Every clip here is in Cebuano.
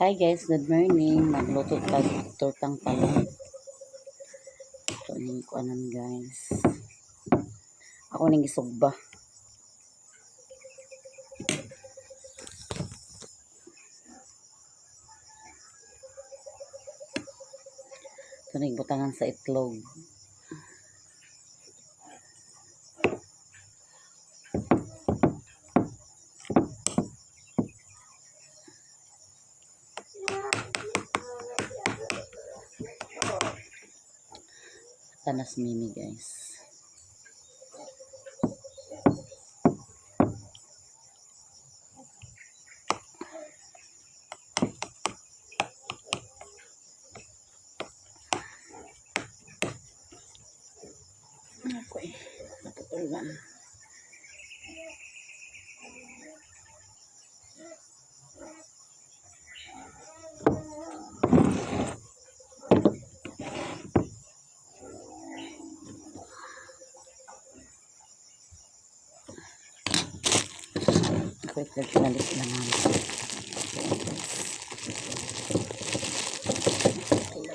Hi guys, good morning. Magluto tag tortang talong. Ito ning kuanan, guys. Ako ning gisugba. Ito ning butangan sa itlog. Tanas mimi, guys. Ako eh. Naputulgan. Ako itlog pinalit naman. Ayan, guys. Itlog.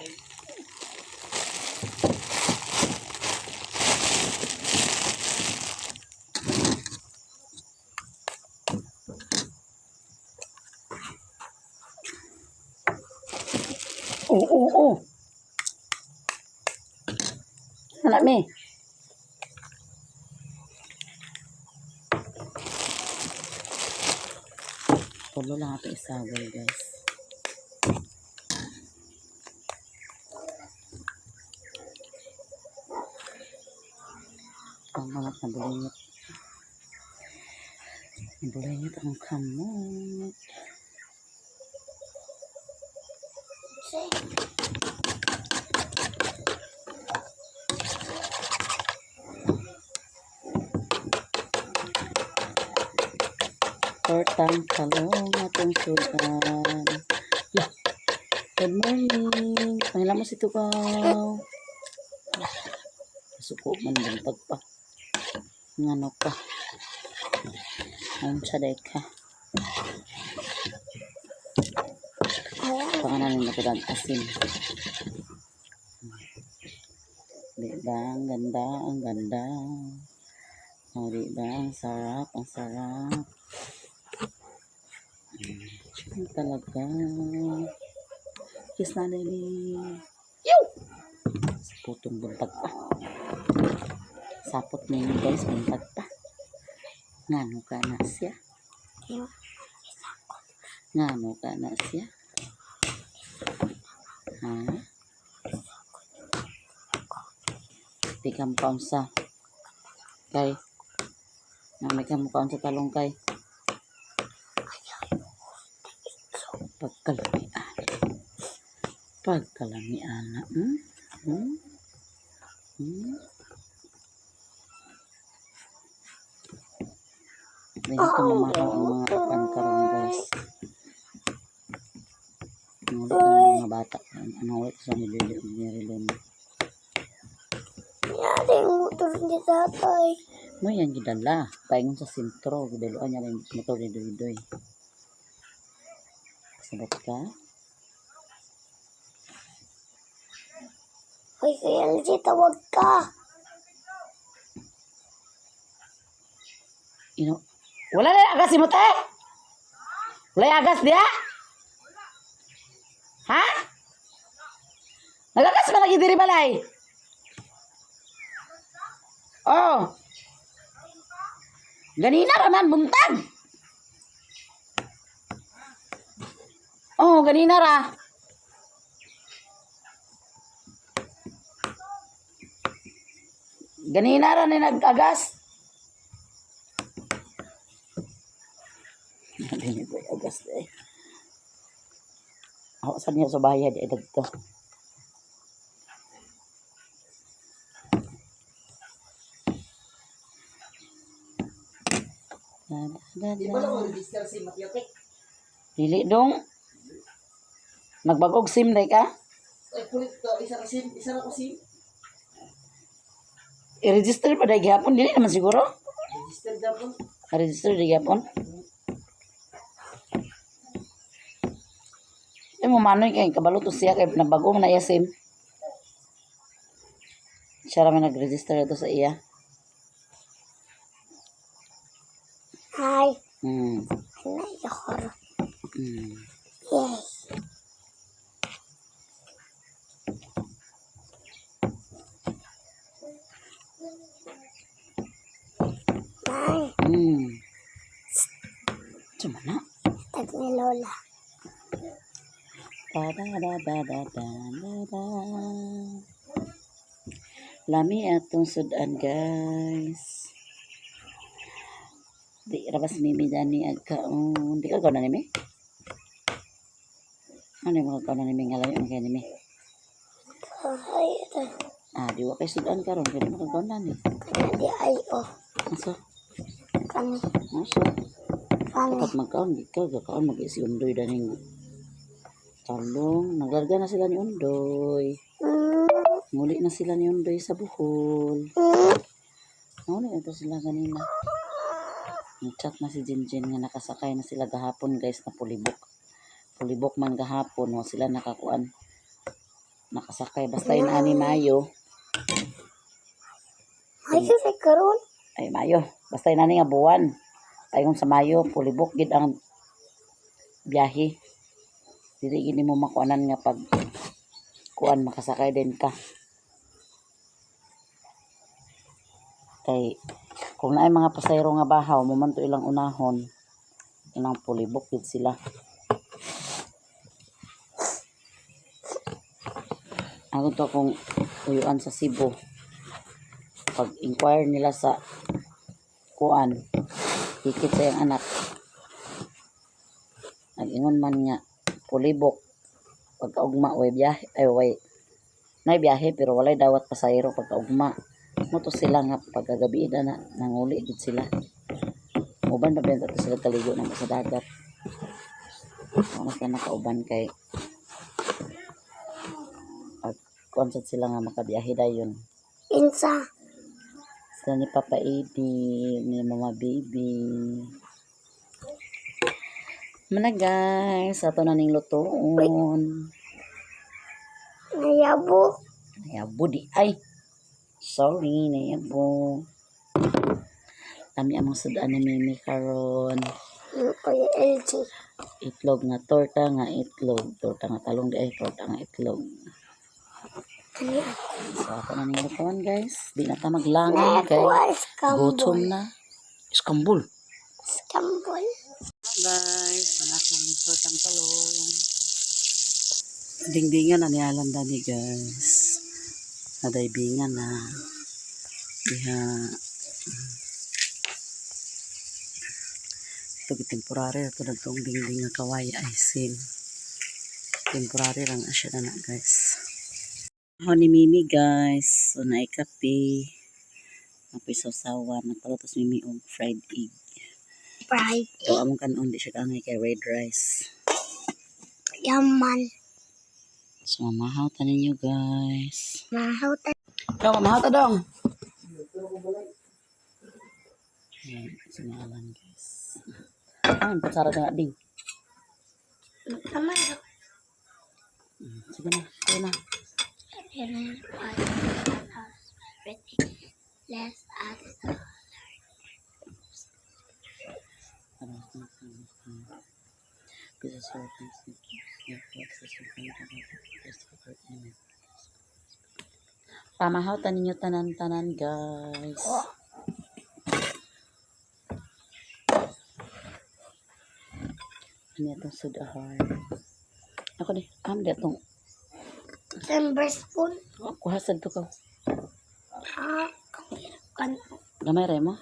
Oo. Anak mi. Tulo lang ato isagol, guys. Ang kamot na bulingit. Bulingit ang kamot. Tortang talong atong sudan. Lah, good morning. Pangila mo si Tukaw. Suko man, buntag pa. Ngano ka? Unsa day ka? Pangalan mo ito asin. Di ba? Ang ganda, ang ganda. O, di ba? Ang sarap, ang sarap. Talaga. Kiss na ni. Yo! Sa putong buntag pa. Sapot na yun, guys, buntag pa. Ngano ka na siya? Ngano ka na siya? Ha? Di ka mukaon sa kay. Nga may ka mukaon sa talong kay. Pagkalamian. Pagkalamian na. Hmm? Hmm? Hmm? Hindi ko mamahaw ang mga kan karon, guys. Ang ulit ang mga bata. Ano ulit sa nilili og nirilon. Yari ang motor ni tatay. Mo yan gidala. Paingon sa sentro. Gidaluan niya rin motor ni Duy Duy. Sabot ka? Uy, Kuya LG, tawag ka. Ino. Wala na agas si mote. Wala agas diya. Ha? Nagagas ba lagi diri balay? Oh. Ganina ra man buntag. Oh, ganina ra. Ganina ra ni nag-agas. Dili ko agas eh. Ako sa niya sa bayad ay dagto. Da, da, Di da, ba da. lang register si Matiotek? Dili dong. Nagbagog SIM day ka? Ay, kulit to. Isa ka SIM. Isa na ko SIM. I-register pa day gihapon dili naman siguro. Register gapon. I-register day gihapon. Ay mo manoy kay kabalo to siya kay nabago man na iya SIM. Siya ra man nag-register ito sa iya. Hi. Nayakor. Yay. Nay, Tama na. tag ni Lola. Da da da da da da da da. Lami atong sudan, guys. Di rabas mimi dani agkaon. Di ka kaon na nimi? Ano yung mga kaon na nimi nga lami man kay nimi? Ay, ito. Ah, di wa kay sudan karon kay di makakaon na ni. Kana di ay oh. Asa? Kani. Asa? Kani. Dapat magkaon gid ka, gakaon mag si Undoy daning talong. Naglarga na sila ni Undoy. Nguli na sila ni Undoy sa Bohol. Nguli na to sila ganina. Nag-chat na si Jinjin nga nakasakay na sila gahapon, guys, na pulibok. Pulibok man gahapon, wa sila nakakuan. Nakasakay basta yun ani Mayo. Ay, kasi karon. Ay Mayo, basta yun ani nga buwan. Paingon sa Mayo, pulibok gid ang biyahe. Dili gid nimo makuanan nga pag kuan makasakay din ka. Kay kung naay mga pasayro nga bahaw, mo man to ilang unahon. Ilang pulibok gid sila. Ako to akong uyuan sa Cebu. Pag inquire nila sa kuan, hikit sa iyang anak. Nag-ingon man nga pulibok pagkaugma way biyahe ay way nay biyahe pero walay dawat pasahero pagkaugma. Mo to sila nga pagkagabi na, na nanguli gid sila. Uban pa benta to sila kaligo na sa dagat. Wala sila nakauban kay pag kuan sad sila nga makabiyahe dayon. Insa. Sila ni Papa Edi, ni Mama Baby. Mana guys, ato na ning lutoon. Nayabo. Nayabo di ay. Sorry, nayabo. Kami among sudan ni Mimi karon. Kuya LG. Itlog nga torta nga itlog, torta nga talong di ay torta nga itlog. Kani. So ato na ning lutoon, guys. Di na ta maglangan kay Nakuha iskambol. gutom na. Iskambul. Iskambol. Guys, ang akong tortang talong. Dingdingan na ni Alan dani, guys. Nadaybingan na. Diha. Ito temporary ito na itong dingding nga kaway ay same. Temporary lang na siya na na, guys. Ako ni Mimi, guys. So naikape. Apoy sausawan. Nagpalutos Mimi og fried egg. Fried Ito among kanon di siya kaangay kay red rice. Yaman. So mamahaw ta ninyo, guys. Mahaw ta. Dong, mamahaw ta dong. Ayan, singalan, guys. Ah, kutsara ka nga ding. Magkamay. Sige na, sige na. Let's ask. Pamahaw ta ninyo tanan-tanan, guys. Ano itong sudahar? Ako di, am di itong Silver spoon. oh, kuha sad to ka. Ah, kan. Gamay ra mo.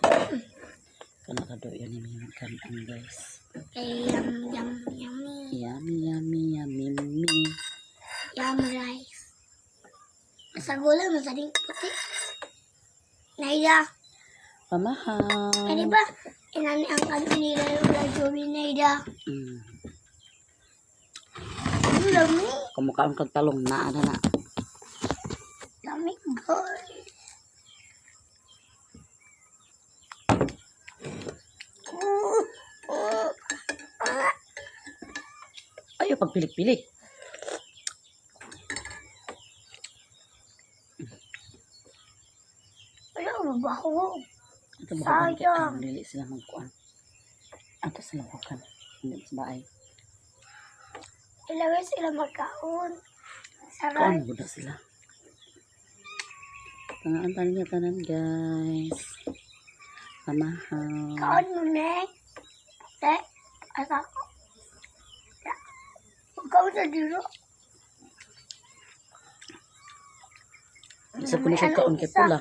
Kana ka do yun ni kanon, guys. Yum, yum, yummy. Yummy, yummy, yummy, me. Yum rice. Sa gulay, masaling puti. Naida, Pamahaw. ano ba? Inani ang ano nila yung Joey Naida. Ang lami. Kumukhaan kag talong na ana na. Lami, girl. Ayo pagpilik-pilik. Bahog. Ato buhagan kay Sayang. ang dili sila magkuan. Ato sila buhagan. Hindi sa baay. Ilawin sila magkaon. Kuan Saray. mo na sila. Pangaan tanan niya tanan, guys. Pamahaw. Kaon mo, Neng. Te, asa ko. Ikaw sa dito. Isa ko na siya kaon kay pula.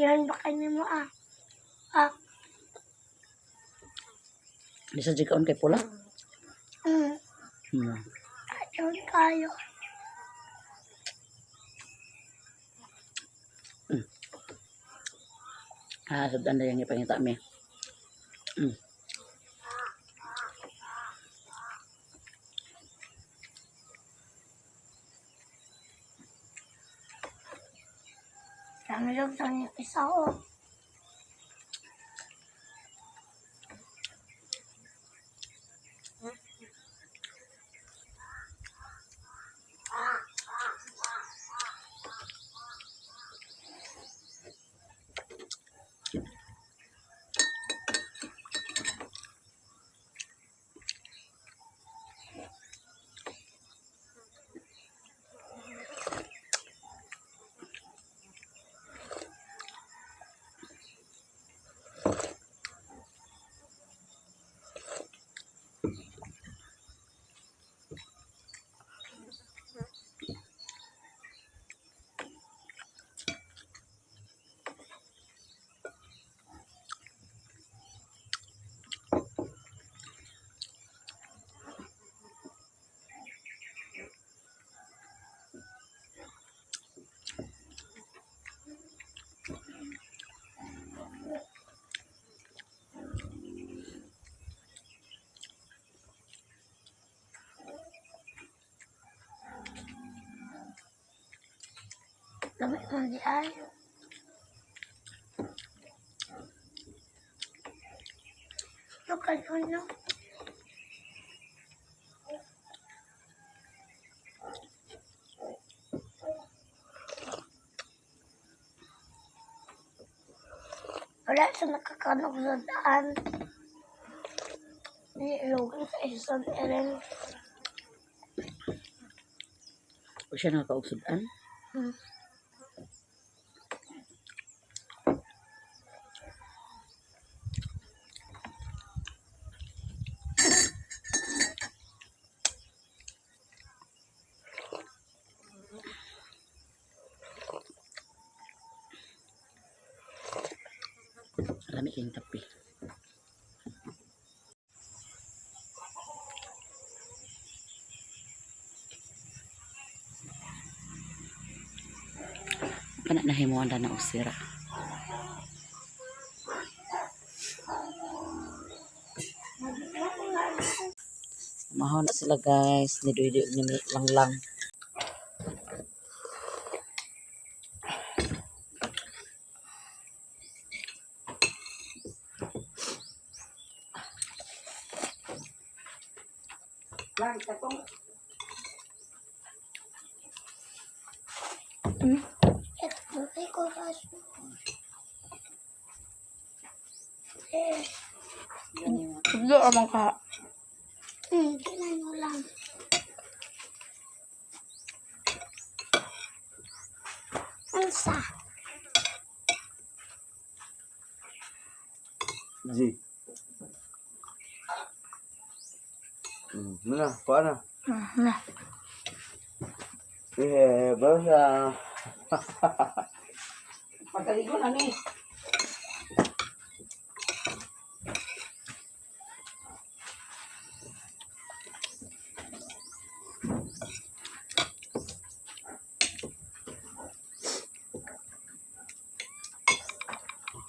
Yan ba kayo mo ah? Ah, Di sa kaon kay pula. mm, Ayun kayo. Ah, sudan na yung ipangita mi. Dami lang sa isa ko. Dami man di ay. Look at ano. Wala siya nakakanok sa daan. Niilogan sa isang eren. O siya nakakaugsudan. Lami kayong kape. Kana nahimuan na usira. Mahaw na sila, guys. Ni Duy ni lang lang. Ito, ay ko Eh, Tuglo amang ka. Tingnan mo lang. Unsa? G. Muna, kuha na. Na. Eh, basta. Pagkaligo na ni.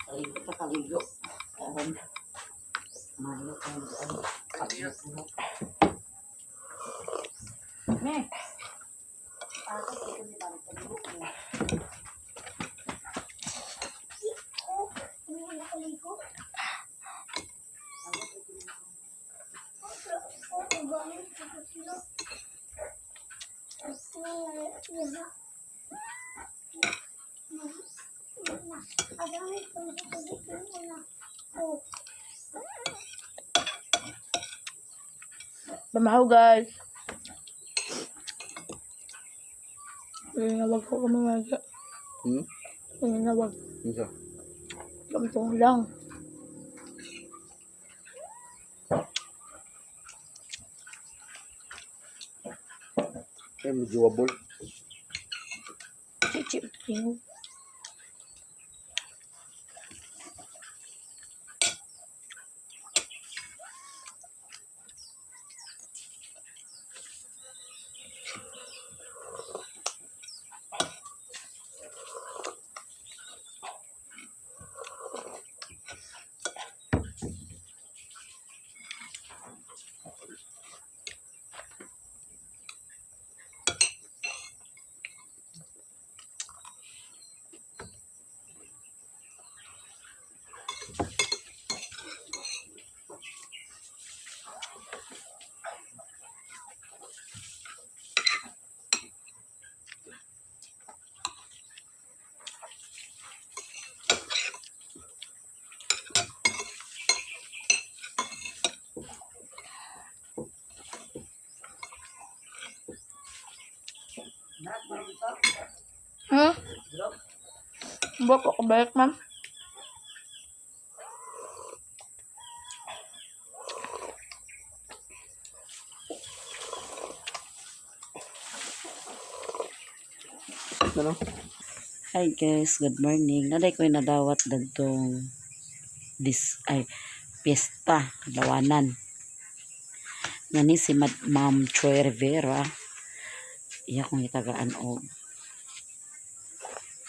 Kaligo pa kaligo. Karon. Malo ka ano. Kaligo. Me. Oh, hindi ko nakaligo. Oh, gamit ko sila. Pamahaw, guys. Nanawag ko kami mga. Nanawag. Unsa? Kamtong lang. Eh, medyo wabol. Chichi. Tingog. Buwak ko kabalik, ma'am. Ano? Hi guys, good morning. Naday ko'y nadawat dadtong this ay piyesta kadlawanan. Ngani si Ma'am Choi Rivera. Iya kong gitagaan og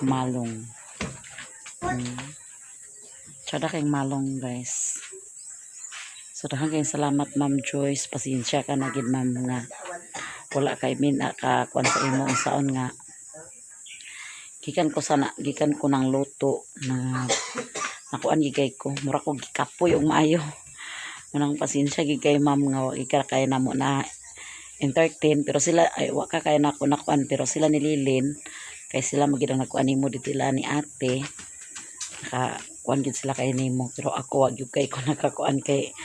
malong. Tsada kayong malong, guys. So daghan kayong salamat, Ma'am Joyce. Pasensya ka na gid, ma'am, nga wala kay min ka kuan sa imo unsaon nga gikan ko sana, gikan ko ng luto na nakuan gigay ko, mura ko gikapoy og maayo. Unang pasensya gid kay ma'am nga wa gid ka kay namo na entertain, pero sila ay wa ka kay nako nakuan, pero sila nililin kay sila magid ang nagkuan nimo dito ila ni ate, naka kuan gid sila kay nimo, pero ako wa gyud kay ko nakakuan kay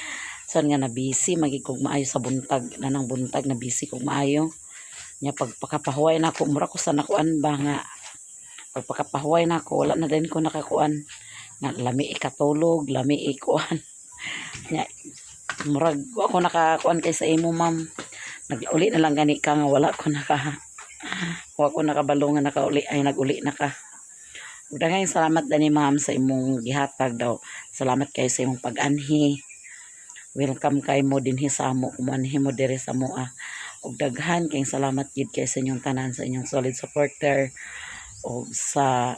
saan nga na busy magid kog maayo sa buntag na nang buntag na busy kog maayo nya. Pagpakapahuway na ako, mura ko sa nakuan ba nga pagpakapahuway na ako, wala na din ko nakakuan nga lami ikatulog, lami ikuan nya. Murag wa ako nakakuan kay sa imo, ma'am. Naguli na lang gani ka nga wala ko naka wa ko nakabalo nga nakauli ay naguli na ka. Ug daghang salamat dani, ma'am, sa imong gihatag daw. Salamat kayo sa imong pag-anhi. Welcome kay mo dinhi sa amo, kumuanhi mo diri sa moa. Ug daghan kayong salamat gid kay sa inyong tanan, sa inyong solid supporter o sa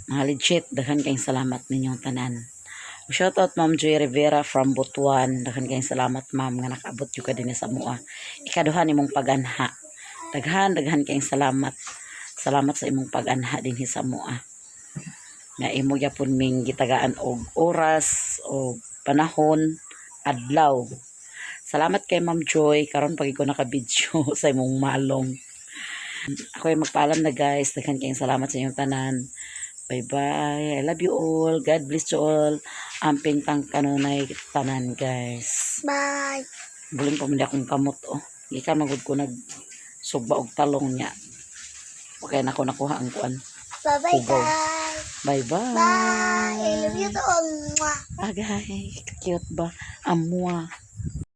mga legit, daghan kayong salamat ninyong tanan. Shout out Ma'am Joy Rivera from Butuan. Daghan kayong salamat, ma'am, nga nakaabot jud ka dinhi sa moa. Ikaduha nimong paganha. Daghan daghan kayong salamat. Salamat sa imong paganha dinhi sa moa. Nga imo gyapon ming gitagaan og oras o panahon adlaw. Salamat kay Ma'am Joy, karon pag ko naka-video sa imong malong. Ako ay magpaalam na, guys. Daghan kayong salamat sa inyong tanan. Bye-bye. I love you all. God bless you all. Amping tang kanunay tanan, guys. Bye. Buling pa man di akong kamot oh. Gikan magud ko nag sugba og talong niya. Okay na ako nakuha ang kuan. Bye-bye, Ugaw. guys. Bye-bye. Bye. I love you to all. Mwah. Agay, cute ba? Amwa.